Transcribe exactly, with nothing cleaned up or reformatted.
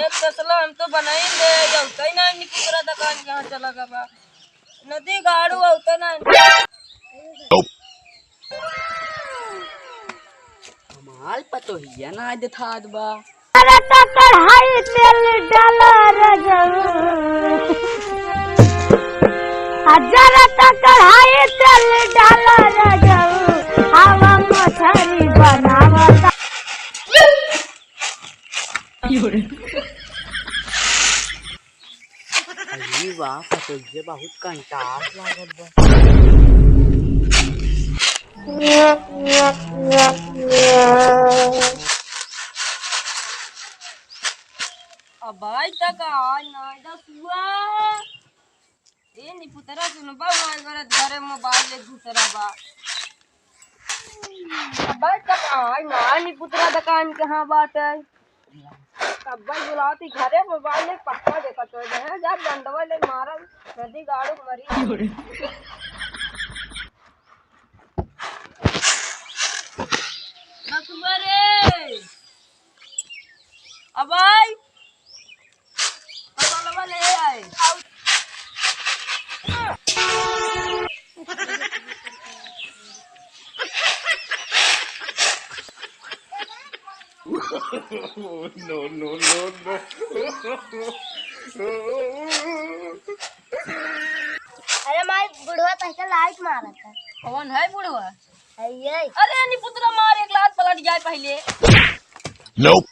एक तसला हम तो बनाई ले, अउतै ना निपुतरा दुकान कहाँ चला गवा। नदी गाड़ू अउतै ना। हमार पतोहिया ना देखात बा। जरा त कढ़ाई तेल डाला रजऊ। आ जरा त कढ़ाई तेल डाला रजऊ। हवा मछरी बनावता। अरे वाह, पतोहिया बहुत कंटाल लागत बा। अबाई तक आय ना दसुआ। ए निपुतरा सुनबा, मोर घरे मोबाइल ले घुसरा बा। अबाई तक आय ना निपुतरा दुकान कहाँ बाटे? अब्बा बुलावती घरे मोबाइल ले पक्का देखत हो गए हैं, जा डंडवा ले मारल, नदी गाड़ू मरी। बसुआ रे। अबाई। बसलवा ले आए। No, no, no, no। अरे माई, बुढ़वा तहके लाइट मारत है। कौन है बुढ़वा? है ये। अरे निपुतरा मार एक लात पलट जाए पहले। Nope।